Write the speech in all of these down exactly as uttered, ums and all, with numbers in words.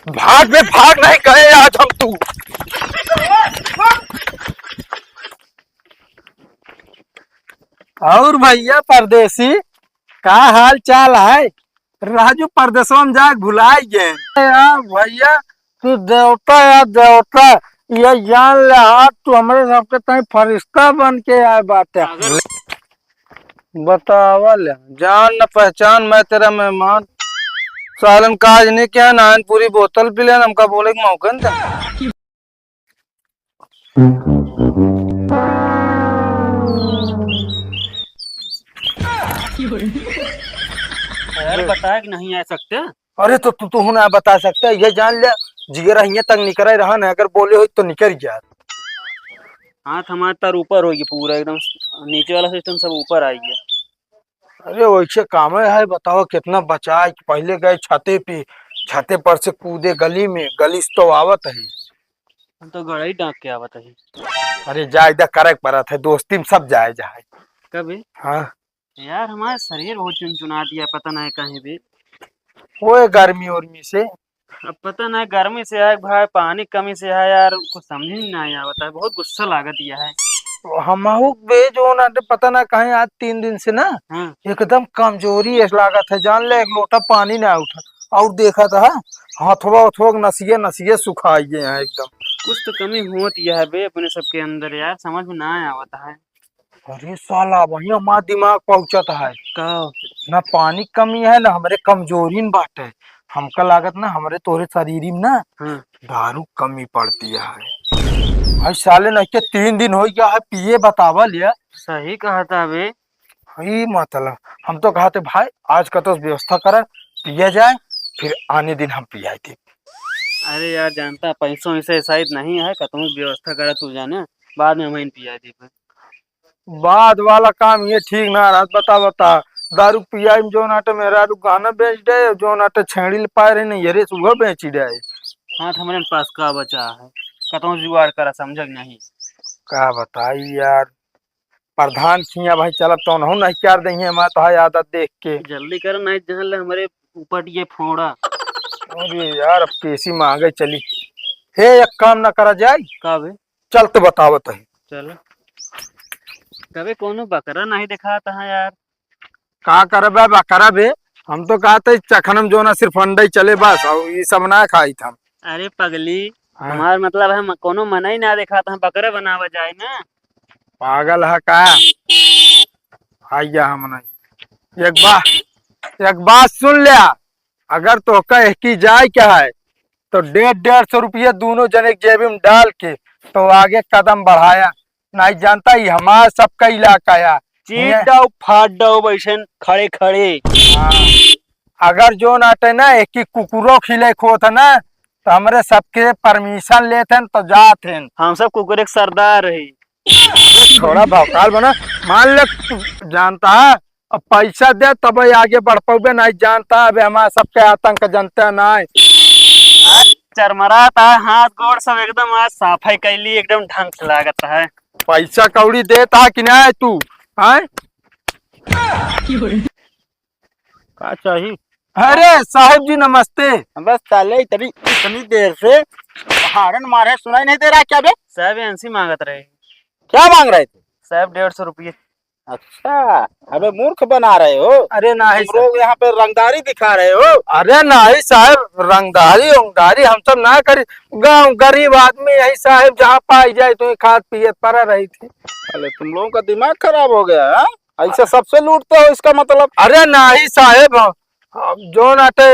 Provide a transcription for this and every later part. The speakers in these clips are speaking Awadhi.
भाग बे, भाग, नहीं गए आज हम तू। और भैया परदेसी, का हाल चाल है? राजू परदेसवा में जाके भुलाइ गए। यार भैया, तू देवता या देवता, ये जान ले, आज तू हमरे सबके ताईं फरिश्ता बन के आए बाटे। बतावा ले, जान न पहचान, मैं तेरा मेहमान। सालन काज नहीं किया, नाइन पूरी बोतल पी लेन, हमका बोले के मौका न था। यार, बताया कि नहीं आ सकते। अरे, तो तू तो ना बता सकता, ये जान ले, जिगर हियां तक निकरे रहा ना, अगर बोले हो तो निकल गया। हाथ हमारे तर ऊपर होगी पूरा एकदम, नीचे वाला सिस्टम सब ऊपर आ गया। अरे, वैसे काम है, बताओ, कितना बचाए कि पहले गए छते पे, छते पर से कूदे गली में, गली से तो आवत है। हम तो गड़ई डांक के आवत है। अरे, जायदा करे के परत है, दोस्ती में सब जायज है। कभी? हाँ। यार, हमारा शरीर बहुत चुनचुना दिया, पता नहीं कहीं भी। ओए, गर्मी उर्मी से। अब पता नहीं, गर्मी से है भाई, पानी कमी से है यार, कुछ समझ में नहीं आवत है, बहुत गुस्सा लागत यह है। हमहू बे जो ना, पता ना कहीं आज तीन दिन से ना, हाँ। एकदम कमजोरी ऐस लागत है, जान ले, एक लोटा पानी ना उठा, और देखा था, हथवा उथवा के नसिया नसिया सुखाई गए हैं एकदम। कुछ तो कमी होत यह है बे अपने सबके अंदर यार, समझ में ना आवत है। अरे साला, वही हमार दिमाग पहुंचत है। का? ना पानी कमी है, ना हमरे कमजोरी न बाटे। हमका लागत ना, हमरे तोरे शरीर में ना, हाँ। दारू कमी पड़ती है। भाई साले, नहीं के तीन दिन हो गया है पिए, बतावा लिया। सही कहा था बे। ई मतलब, हम तो कहा थे, भाई, आज का तो व्यवस्था करा, पिया जाए, फिर आने दिन हम पियाई थे। अरे यार, जानता, पैसों वैसे शायद नहीं है, कतहूँ व्यवस्था करा, तू जाने, बाद में हम पियाई दे। बाद वाला काम ये ठीक ना रहत, बता, बता। दारू पियाई में जौन आटे मेहरारू गहना बेच दे, जौन आटे छेड़ी ले पाए रहे नहीं, ये रे सुबह बेची दे। हाथ हमरे पास का बचा है, कतहूँ जुगाड़ करा, समझ के नहीं। का बताई यार, प्रधान खिया भाई चलब तो उनहु नहीं कर दे हैं, मैं तो है आदत देख के। जल्दी कर, नहीं जान ले हमरे ऊपर ये फोड़ा। अरे यार, अब कैसी मांगे चली। हे, एक काम ना करा जाए? का बे? चल तो बतावत है। चल। कबे कोनो बकरा नहीं दिखाता है यार। का करबे बकरा बे? हम तो कहते चखनम जो ना सिर्फ अंडे ही चले बस, और ये सब ना खाई था। अरे पगली, हाँ। हमार मतलब है म-, कोनो मनई ना दिखाता है, बकरा बनावा जाए ना। पागल है का? आइया हम नहीं। एक बात, एक बात सुन लिया, अगर तोहका एहकी जाए के है, तो डेढ़, डेढ़ सौ रुपया दोनों जने के जेबी में डाल के, तो आगे कदम बढ़ाया। नहीं जानता, ई हमार सबका इलाका है। चीट हियाँ डाउ, फाट डाउ, वैसन खड़े खड़े। हाँ। अगर जो ना आटे ना, एहकी कुकुरो खिले खोत है ना, तो हमरे सबके परमिशन लेत हैं, तो जात हैं। हम सब कुकुरे के सरदार रही। थोड़ा भौकाल बना, मान ले, जानता है, अब पैसा दे तब आगे बढ़ पउबे, नहीं जानता, अबे हमार सबके आतंक जनते नहीं। चरमरात है, हाथ गोड़ सब एकदम आज साफाई कैली, एकदम ढंग से लागत है। पैसा कौड़ी देता कि नहीं तू, हैं? का चाही? अरे साहेब जी नमस्ते। बस साले इतनी, इतनी देर से हारन मारे सुनाई नहीं दे रहा क्या बे? साहेब एनसी मांगत रहे। क्या मांग रहे थे? साहेब डेढ़ सौ रुपये। अच्छा, हमें मूर्ख बना रहे हो? अरे नहीं तुम लोग यहाँ पे रंगदारी दिखा रहे हो? अरे नहीं साहेब, रंगदारी उंगदारी हम सब ना करी। गाँव गरीब आदमी यही साहेब जहाँ पाई जाए तो खात पियत पड़ा रही थी। अरे तुम लोगों का दिमाग खराब हो गया है? ऐसा सबसे लूटते हो इसका मतलब? अरे नहीं साहेब, हम, हम जो नाटे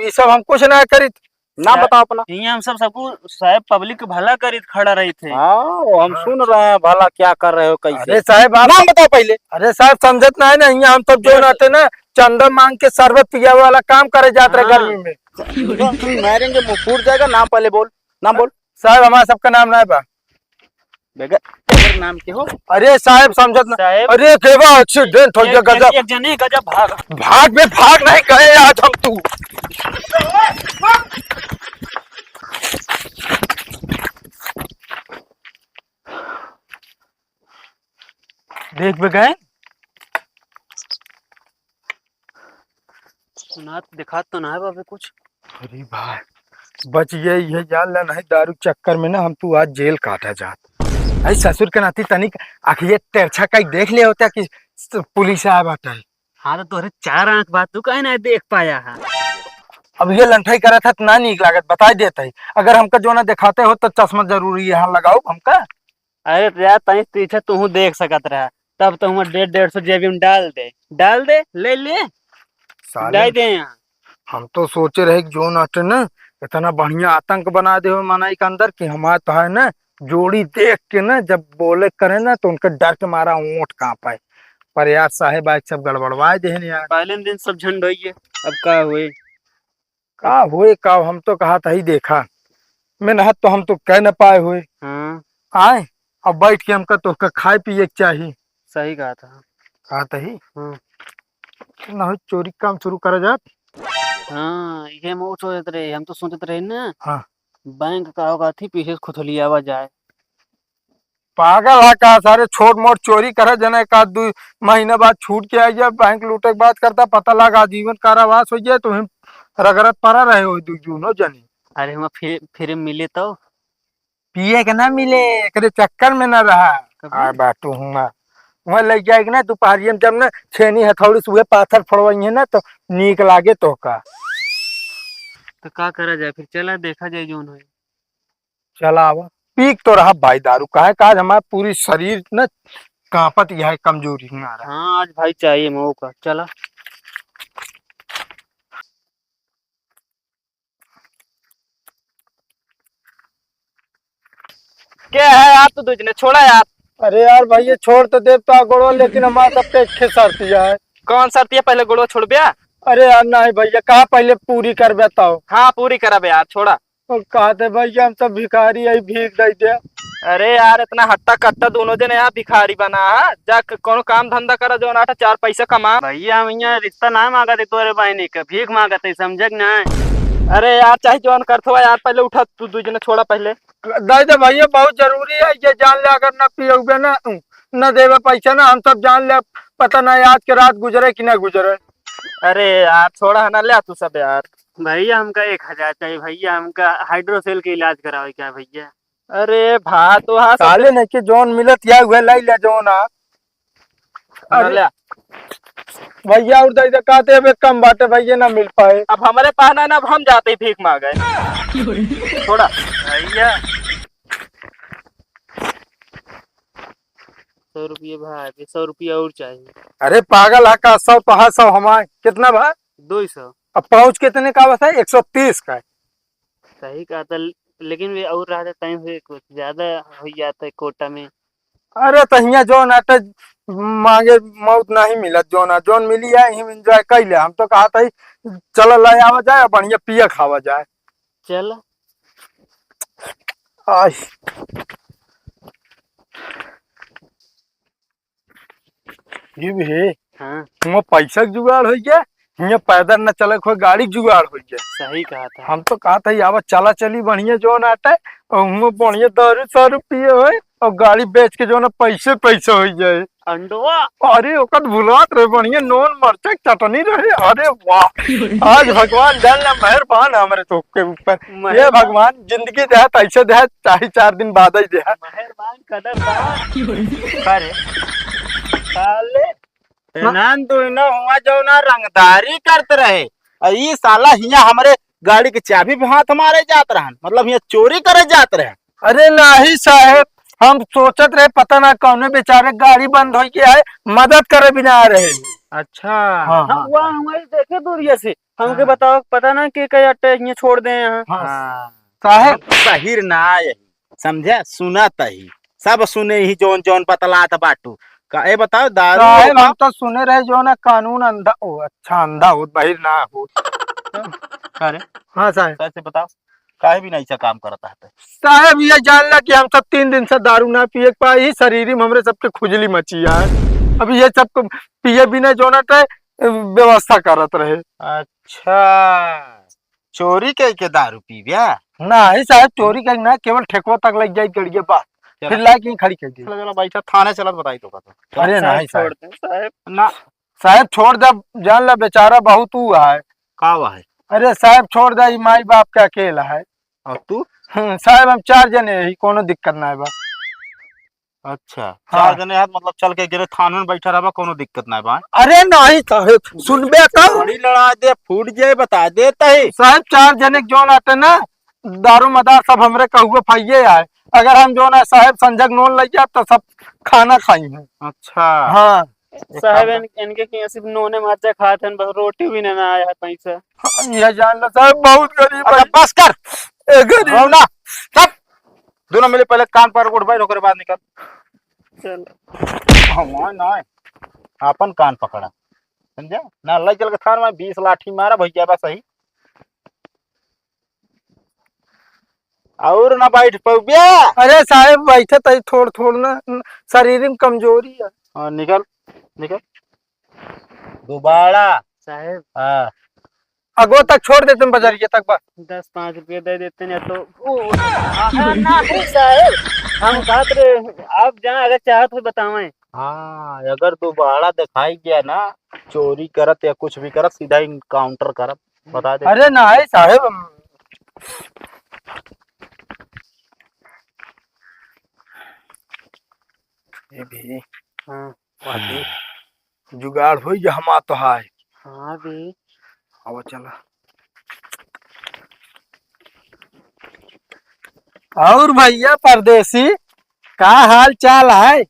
ये सब हम कुछ ना करी। नाम सा-, बताओ अपना। यहाँ हम सब सबको साहेब पब्लिक के भला करीत खड़ा रही थे। हाँ, वो हम हाँ। सुन रहे हैं, भला क्या कर रहे हो, कैसे? अरे साहेब, आप नाम बताओ पहले। अरे साहेब, समझत नहीं ना, यहाँ हम सब जो नाटे ना चंदा मांग के शरबत पियावे वाला काम करे जात रहे हाँ। गर्मी में। तुम मारेंगे, मुंह फूट जाएगा। नाम पहले बोल, नाम बोल। साहेब, हमार सबका नाम ना बा। बेगर, बेगर नाम के हो? अरे साहेब, समझत ना। साहेब। अरे केवा एक्सीडेंट हो गया, एक जन, गजब। एक जने गजब भाग। भाग बे, भाग, नहीं गए आज हम तू। देख बे गए। सुनात दिखात तो ना है बाबे कुछ। अरे भाई, बच गए, ये जान ला, नहीं दारू चक्कर में ना हम तू आज जेल काटा जात। अरे ससुर के नाती तनिक अखिए तेरछा कई देख ले होता कि स-, पुलिस आया बाटे। हाँ, तो तोहरे चार आँख बात तू काहे ना देख पाया है? अब ये लंठाई करत है त ना नीक लागत, बताई देत है। अगर हमका जो ना दिखाते हो तो चश्मा जरूरी यहाँ लगाओ हमका। अरे तो यार, तनी पीछे तू देख सकत रहा, तब तो हम डेढ़ डेढ़ सौ जेबी में डाल दे, डाल दे, ले ले, साले, डाल दे यहाँ। हम तो सोचे रहे कि जो नाटे ना इतना बढ़िया आतंक बना दे हो मनई के अंदर कि हमार तो है ना जोड़ी देख के ना जब बोले करे ना तो उनके डर के मारा ओंठ कांपे। पर यार साहेब आज सब गड़बड़वाए देहन यार। पहले दिन सब झंड होइए, अब का हुए? का हुए का, हम तो कहा था ही देखा, मेहनत तो हम तो कह न पाए हुए। हाँ। आए, अब बैठ के हमका तोहका खाए पिए के चाही। सही कहा था। कहा था ही? हाँ। ना हो चोरी काम शुरू करा जात। हाँ, ये हम सोचत रहे, हम तो सोचत रहे ना। हाँ। बैंक का होगा थी पीछे से खुथलियावा जाए। पागल है का सारे, छोट मोट चोरी करे जने का दू महीने बाद छूट के आई जाए, बैंक लूटे के बात करता, पता लगा जीवन कारावास हो जाए, तो हम रगड़त पड़ा रहे हो दू जूनो जने। अरे हम फिर, फिर मिले तो? पिए के ना मिले, एकरे चक्कर में ना रहा। कब? आ बाटू हुआ, वहाँ लग जाएगी ना दोपहरिया में, जब ना छेनी हथौड़ी से उहे पाथर फोड़वाई है ना, तो नीक लागे तो का। तो का करा जाए फिर, चला देखा जाए जौन होई। चला आवा, पी के तो रहा भाई दारू, काहे का आज हमार पूरी शरीर न कांपत यह कमजोरी में आ रहा। हाँ, आज भाई चाहिए मौका, चला। क्या है यार, तू दूजने छोड़ा यार। अरे यार भैया, छोड़ तो देब तो गोड़वा, लेकिन हमार सबके एक शर्तिया है। कौन शर्तिया? पहले गोड़वा छोड़ब्या। अरे यार नहीं भैया, कहा पहले पूरी करबे तब। हाँ, पूरी करब यार, छोड़ा। और कहते भैया हम सब भिखारी है, भीख दे दे। अरे यार, इतना हट्टा कट्टा दोनों जने यहाँ भिखारी बना है, जा क-, कोनो काम धंधा करा, जो नाटा चार पैसा कमा। भैया हम यहाँ रिश्ता ना मांगत है तोरे बहनी के, भीख मांगत है, समझे कि नहीं? अरे यार, चाहे जौन करत हो यार, पहले उठा, तू दू जने छोड़ा पहले। दे दे भैया, बहुत जरूरी है, ये जान ले, अगर ना पियउबे ना, न देवे पैसा ना, हम सब जान ले, पता ना आज के रात गुजरे कि ना गुजरे। अरे यार, छोड़ा है ना, ले तू सब यार। भैया, हमका एक हजार चाहिए भैया, हमका हाइड्रोसेल के इलाज करावे क्या भैया? अरे भा, तो हाँ सब साले नहीं के जौन मिलत या उहे लाई ले जौन आ। ना अरे ले। भैया, और दे दे, कहते अब एक कम बाटे भैया, ना मिल पाए। अब हमारे पास ना, ना, अब हम जाते ही भीख मांगे। थोड़ा। भैया। सौ रुपये भाई, सौ रुपया और चाहिए। अरे पागल है का, सौ तो है, सौ हमारे। कितना भाई? दो सौ। अब पाउच कितने का बस है? एक सौ तीस का है। सही कहा था, लेकिन वे और रहते टाइम से कुछ ज्यादा हो जाता है कोटा में। अरे तो हियाँ जौन आटे मांगे मौत नहीं मिलत, जौन आ, जौन मिली है, हम एंजॉय कर ले। हम तो कहा था ही, चल ले आवा जाए, बढ़िया पिया खावा जाए। चल। आय। ये भी है। हाँ। हुआं पैसा के जुगाड़ हो गया, हियां पैदल न चले, कोई गाड़ी के जुगाड़ हो गया। सही कहा था। हम तो कहा था, आवा चला चली बढ़िया जौन आटे, और हुआं बढ़िया दारू सारू पिए होए, और गाड़ी बेच के जौन पैसे पैसे हो जाए। अंडवा। अरे ओकर भुलात रहे, बढ़िया नून मरचा के चटनी रहे। अरे वाह, आज भगवान जान ला मेहरबान हमरे तो के ऊपर। ये मेहरबान। भगवान जिंदगी देहत, ऐसे देहत, चाहे चार दिन बाद ही देहत। मेहरबान कदरदान। का रे? साले, ना। नान तो ना हुआ जो ना रंगदारी करत रहे। और ई साला हियां हमरे गाड़ी के चाबी पे हाथ मारे जात रहन, मतलब हियां चोरी करे जात रहन। अरे नाही साहेब, हम सोचत रहे पता ना कौने बेचारे गाड़ी बंद होई के आए, मदद करे बिना आ रहे। अच्छा। हाँ, हम हाँ। वहाँ हमारी देखे दूरिया से, हमके हाँ। बताओ, पता ना के कई अट्टे हियां छोड़ दे यहाँ। हाँ। हाँ। साहेब। हम सहिर ना आए ही, समझे? सुनत ही, सब सुने ही जौन जौन बतलात बाटू। का, ए बताओ, दारू साहेब, ओका हम तो सुने रहे जो ना कानून अंधा, ओ, अच्छा, अंधा होत, बहिर ना होत। का रे? हाँ साहेब। सर से बताओ, काहे भी नहीं ऐसा काम करता है? साहेब, ये जान ला कि हम सब तीन दिन से दारू ना पिए के पाई, शरीर में हमरे सबके खुजली मची है। अब ये सब को पिए बिना जो ना टे, व्यवस्था करत रहे। अच्छा, चोरी कई के दारू पीब्या? नाही साहेब, चोरी कई ना, केवल ठेकवा तक लग जाई गड़िया बा, चला। फिर लाके यहीं खड़ी कर दी। चला, चला, बैठा, थाने चलत बताई तो का तो। अरे साहेब, नाही साहेब। छोड़ दे, साहेब। ना। साहेब, छोड़ दे, जान ला बेचारा बहुत ऊ है। का हुआ है? अरे साहेब, छोड़ दे, ई माई बाप के अकेला है। और तू? हम्म, साहेब, हम चार जने ही, कोनो दिक्कत ना है बा। अच्छा, हाँ। चार जने हाथ, मतलब, चल के गिरे थान में बैठा रहबा, कोनो दिक्कत ना बा। अरे नहीं साहेब, सुनबे तो। बड़ी लड़ा दे, फूट जाए, बता दे तही। साहेब, चार जने के जौन आटे ना, दारू मदार सब हमरे कहुए फइये आए। अगर हम जौन है साहेब संझक नोन लइ जाब तो सब खाना खाई हैं। अच्छा। हाँ। साहेब, इन-, इनके के सिर्फ नोने मरचा खात हैं, बस रोटी भी ना, ना आया है पैसा। हाँ, यह जान लो साहेब, बहुत गरीब अच्छा, है। बस कर। ए, गरीब। रहो ना। चुप। दोनों मिले पहले कान पर उठबाई, ओकरे बाद निकल। चल। हमार ना, आपन कान पकड़ा, समझा? ना लग चल के थान में बीस लाठी मारा भैया, बस सही। और ना बैठ पउबे। अरे साहेब, बैठे तई थोड़ थोड़ ना, शरीर में कमजोरी है। हाँ, निकल, निकल। दोबारा। साहेब। हाँ। अगो तक छोड़ देते हैं बजरिया तक बस। दस पाँच रुपये दे देते हैं तो। ओ, आ, आ, नहीं साहेब, हम कहत रहे, आप जहाँ अगर चाहत हो बतावें। हाँ, अगर दोबारा दिखाई गया ना चोरी करत या कुछ भी करत, सीधा encounter करब, बता दे। अरे नहीं साहेब, हम ये भी। हाँ। वाह, देख, जुगाड़ होई गया हमार तो हाय। हाँ बे। आवा चला। और भैया परदेसी, का हाल चाल है?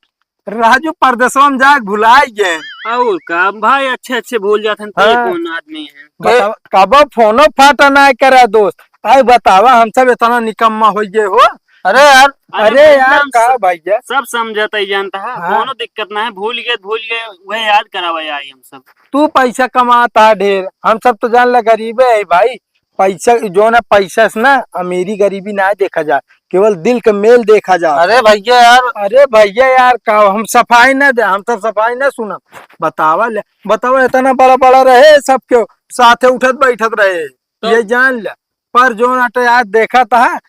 राजू परदेसवा में जाके भुलाई गए। और का भाई, अच्छे अच्छे भूल जात हन, ते हाँ। कौन आदमी है? बतावा, कबो फोनो फाटा ना करा दोस्त। आए बतावा, हम सब इतना निकम्मा हो गए हो। अरे यार, अरे अरे यार, हम का सब, भैया? सब समझत है, जानता है, हाँ। कोनो दिक्कत ना है, भूल गए, भूल गए, वह याद करावे आई हम सब। तू पैसा कमाता है ढेर, हम सब तो जान ले गरीबे है भाई। पैसा जो ना, पैसा से ना अमीरी गरीबी ना देखा जा, केवल दिल के मेल देखा जा। अरे भैया यार। अरे भैया यार, का हम सफाई ना दे, हम सब सफाई ना सुनब। बतावा ले, बतावा, इतना बड़ा बड़ा रहे सबके साथे उठत बैठत रहे, तो ये जान ले। पर जो ना तो यार देखा था,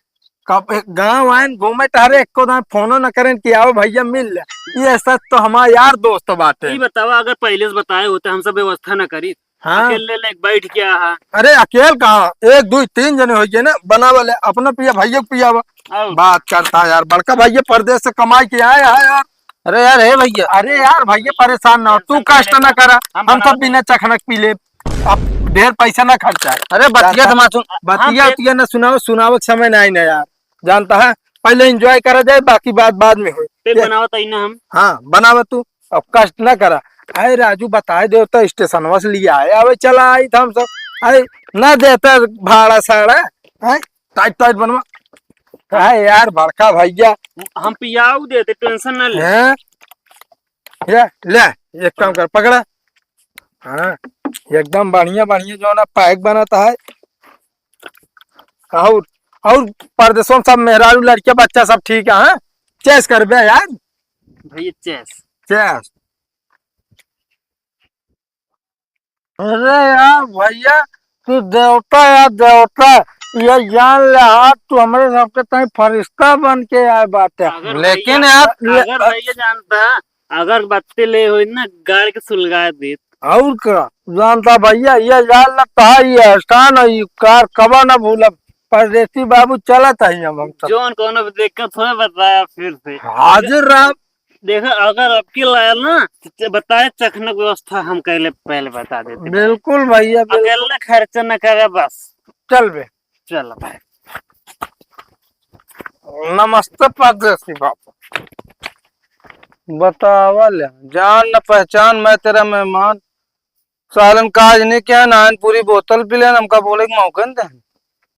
कब गाँव आएन घूमे टहरे, एको दान फोनो न करेन कि आओ भैया मिल ले। ये सच तो हमार यार दोस्त बाटे। ई बतावा, अगर पहले से बताए होते, हम सब व्यवस्था न करी। हाँ। अकेले लेके बैठ गया है। अरे अकेल कहाँ, एक दो तीन जने हो गए ना, बनावा ले, अपना पिया भैया को पियावा। आओ। बात करता है यार, बड़का भैया परदेस से कमाई के आए हैं यार। अरे यार, हे भैया। अरे यार भैया, परेशान ना हो, तू कष्ट ना करा, हम सब बिना चखनक पी ले, अब ढेर पैसा ना खर्चा है। अरे बतिया तो मत सुन। बतिया उतिया ना सुनाओ, सुनावे के समय नहीं ना यार, जानता है, पहले enjoy करा जाए, बाकी बात बाद में हो। ते बनावत आई ना हम। हाँ, बनावा तू, अब कष्ट ना करा। अरे राजू, बताए दे तो स्टेशनवा से लिया आए, आवे चला आई था हम सब। अरे ना देता भाड़ा साड़ा, हैं? टाइट टाइट बनवा। अरे यार, बड़का भैया। हम पियाऊ देते, tension ना ले। हैं? ये ले, एक काम कर, पकड़ा। हाँ, एकदम बढ़िया बढ़िया जो ना पैक बनता है। और, और परदेसों में सब मेहरारू लड़के बच्चा सब ठीक है, हाँ? Cheers करबे यार। भैया, cheers। Cheers। अरे यार भैया, तू देवता यार देवता, ये जान ले, आज तू हमरे सबके ताई फरिश्ता बन के आए बाटे। अगर लेकिन भैया, यार, अगर भैया जानता, अगरबत्ती ले होई ना, गाड़ के सुलगा देत। और का जानता भैया, ये जान लगता है, ये एहसान है, ये उपकार कबो ना भूलब। परदेसी बाबू चलत है हम, हम सब। जौन कोनो दिक्कत हो बताया फिर से। हाजिर रहा। देखो, अगर अबकी लायल ना, तो बताए चखने की व्यवस्था हम कहले पहले बता देते। बिल्कुल भैया, बिल्कुल। अकेले खर्चा न करे बस। चल बे। चल भाई। नमस्ते परदेसी बाबू। बतावा ले, जान न पहचान, मैं तेरा मेहमान। सालन काज नहीं किया, नान पूरी बोतल पी लेन, हमका बोले के मौका न दे।